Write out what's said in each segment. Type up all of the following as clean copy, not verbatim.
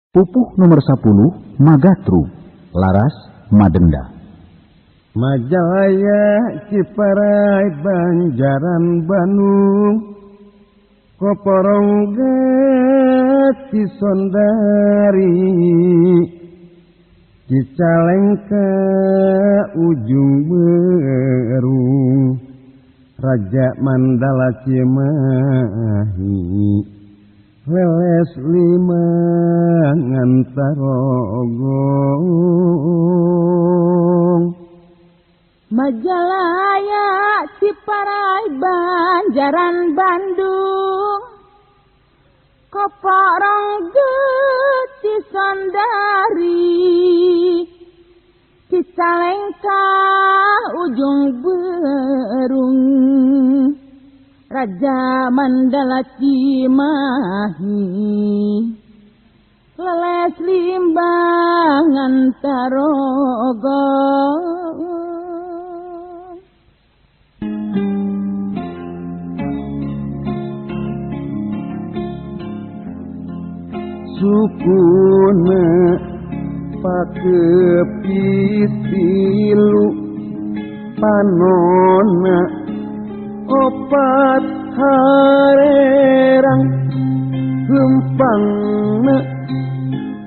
Pupuh nomor 10 Magatru, Laras Madenda. Majalaya Ciparai Banjaran Bandung, Koporong Cisondari, Cicalengka Ujung Berung, Raja Mandala Cimahi, Leles lima ngantarogong. Majalaya Ciparai Banjaran Bandung, Koporong Cisondari, Cicalengka Ujung Berung, Raja Mandala Cimahi, Leles limbang ngantarogong. Sukuna pakepis tilu, panona opat harerang, lempangna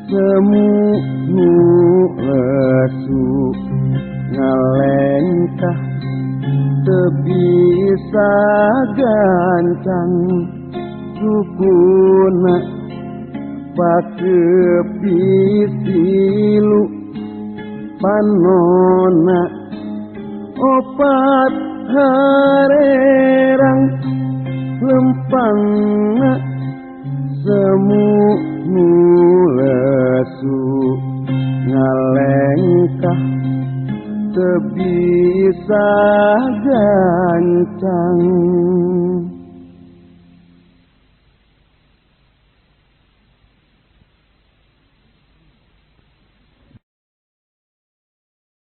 semu nu lesu, ngalengkah teu bisa gancang. Sukuna pakepis tilu, panona opat harerang, lempangna semu nu lesu, ngalengkah teu bisa gancang.